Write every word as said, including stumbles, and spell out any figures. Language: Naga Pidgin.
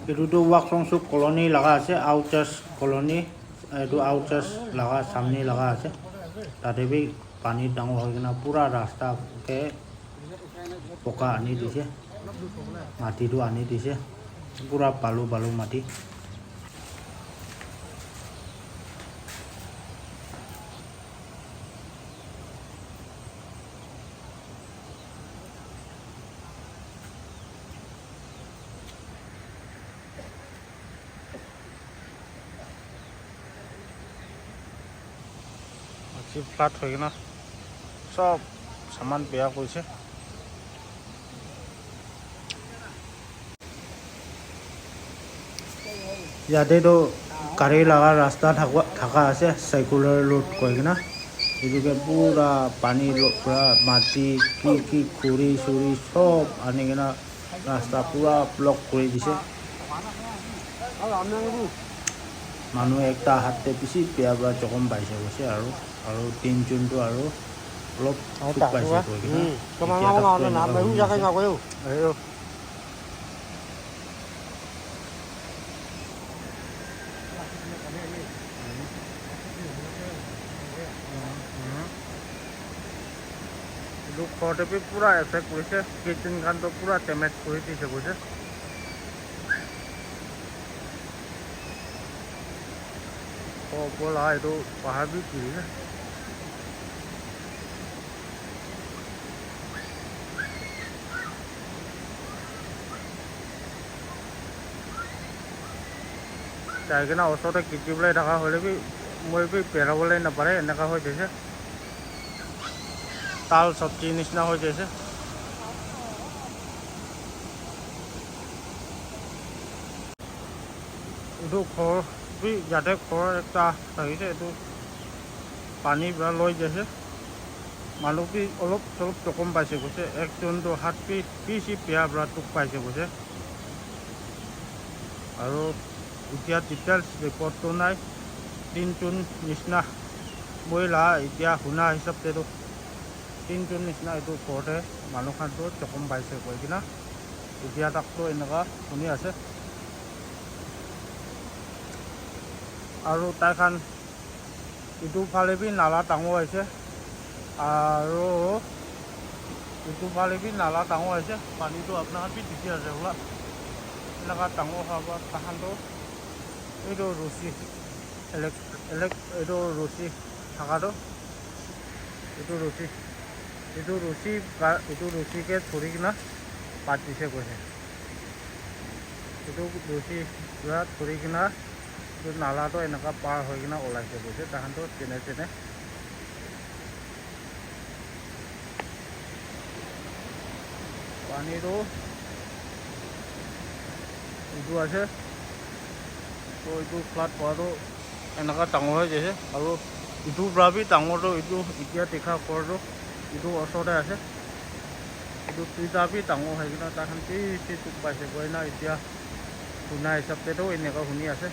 Etu tu Wakchungsuk colony laga ase, Outchurch colony, etu Outchurch laga samne laga ase. Tate bi pani dangor hoi kena pura rasta ke boka ani dise, mati tu ani dise, pura balu balu mati. Aji flood hoi kena sob saman beya koise. Yate toh gari laga rasta thakwa, thaka ase, circular road koi kena. Etu ke pura pani lo-, pura mati, ki ki, khuri suri sob ani kena rasta pura block kuri dise. Manu ekta hath te bishi beya para jokhom paise koise aru, aru tinjon tu aru olop dukh paise koi kena. Etia tak tu eneka hoi ase. Etu ghor te bi pura effect kurise, kitchen khan toh pura damage kuri dise koise. Ghor opor laga etu bahar bi giri na. Jai kena osor te kheti bolai thaka hoile bi, moi bi bera bolai napare, eneka hoi jaise. Tal sabji nishina hoi jaise. Etu ghor bi, yate ghor ekta thakise, etu pani para loi jaise. Manu bi olop cholop jokhom paise koise, ekjon toh hath bi bishi beya para dukh paise koise. Aru etia details report toh nai, tinjon nishina, moi laga etia huna hisab te toh tinjon nishina etu ghor te manu khan toh jokhom paise koi kena etia tak toh eneka huni ase. Aru tai khan etu phale bi nala dangor ase, aru etu phale bi nala dangor ase, pani toh apuna khan bi dikhi ase hola, eneka dangor howa para tai khan toh etu rusi elek-, elek-, etu rusi thaka toh, etu rusi, etu rusi para, etu rusi ke dhori kena bat dise koise. Etu rusi para dhori kena etu nala toh eneka par hoi kena olai se koise, tai khan toh jene tene. Pani toh etu ase. Toh etu flood howa toh eneka dangor hoi jaise. Aru etu para bi dangor toh etu etia dikha ghor toh etu osor te ase. Etu duita bi dangor hoi kena tai khan bishi dukh paise koi na etia huna hisab te toh eneka huni ase.